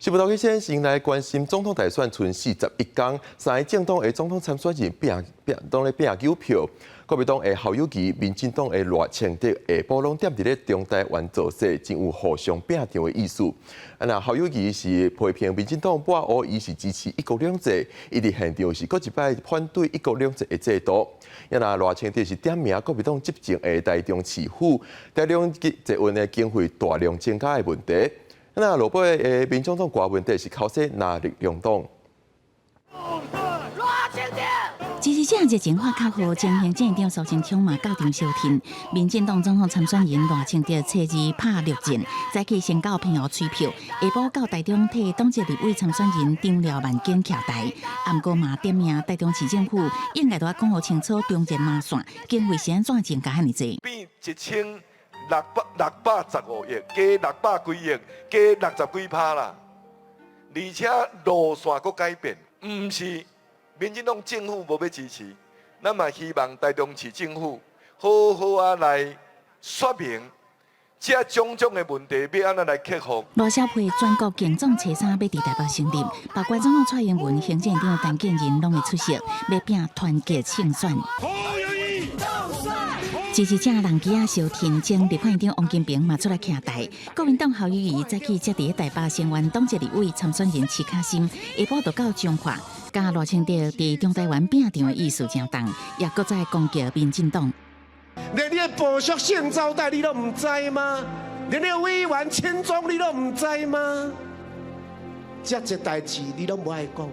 新聞頭先先來關心總統大選賰41工，三个政黨的總統參選人拚拚當咧拚搝票，國民黨的侯友宜、民進黨的賴清德下晡攏踮佇咧中台灣造勢，真有互相拚場的意思。啊，若侯友宜是批評民進黨抹烏，伊是支持一國兩制，伊佇現場是閣一擺反對一國兩制的制度。啊，若賴清德是點名國民黨執政的台中市府，台中捷運的經費大量增加的問題。那落尾的民眾黨郭文哲是口說藍綠兩黨。支持者熱情喊口號，前行政院長蘇貞昌嘛到場相挺。民進黨總統參選人賴清德初二拍六戰，早起先到澎湖催票，下晡到台中替黨籍立委參選人張廖萬堅徛台。毋過嘛點名台中市政府應該都愛講予清楚，中捷藍線經費是按怎增加遐爾濟。變1615億，加六百幾億，加六十幾趴啦。而且路線閣改變，毋是民進黨政府無欲支持，咱嘛希望台中市政府好好仔來說明這種種的問題欲按怎來克服。賴蕭配全國競總初三欲佇台北成立，包括總統蔡英文、行政院長陳建仁攏會出席，欲拚團結勝選。支持者人機仔相挺，前立法院長王金平嘛出來徛台。國民黨侯友宜早起才佇台北聲援黨籍立委參選人徐卡心，下晡就到彰化，佮賴清德佇中台灣拚場的意思誠重，也閣再攻擊民進黨。連你的部屬性招待你都毋知嗎？連你的委員親中你都毋知嗎？這濟代誌你攏無愛講，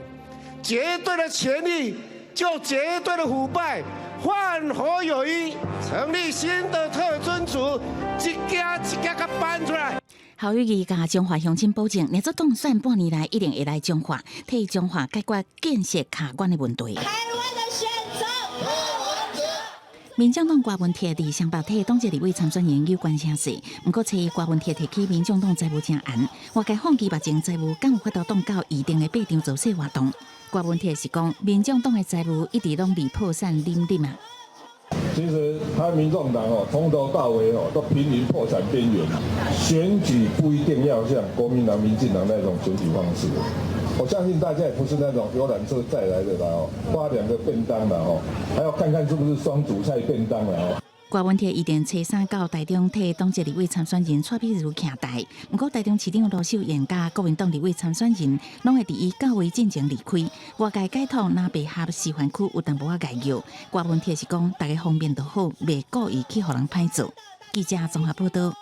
絕對的權力就絕對的腐敗。換侯友宜，成立新的特偵組，一家一家共搬出來。侯友宜共彰化鄉親保證，若做當選半年內一定會來彰化，替彰化解決建設卡關的問題。台灣的選擇。民進黨郭文鐵佇雙北替黨籍立委參選人有關聲勢，毋過初二郭文鐵提起民進黨債務誠懸，外界放棄目前債務敢有法度擋到預定的八場造勢活動。郭文鐵是講，民進黨的債務一直攏離破產臨臨啊。其實他民眾黨哦，從頭到尾哦都瀕臨破產邊緣。選舉不一定要像國民黨、民進黨那種選舉方式。我相信大家也不是那種遊覽車載來的啦哦，發兩個便當啦哦，還要看看是不是雙主菜便當啦哦。郭文鐵預定初三到台中替黨籍立委參選人蔡碧如徛台，毋過台中市長盧秀燕佮國民黨立委參選人攏會佇伊到位進前離開。外界解讀藍白合示範區有淡薄仔礙拗，郭文鐵是講逐家方便就好，袂故意去予人歹做。記者綜合報道。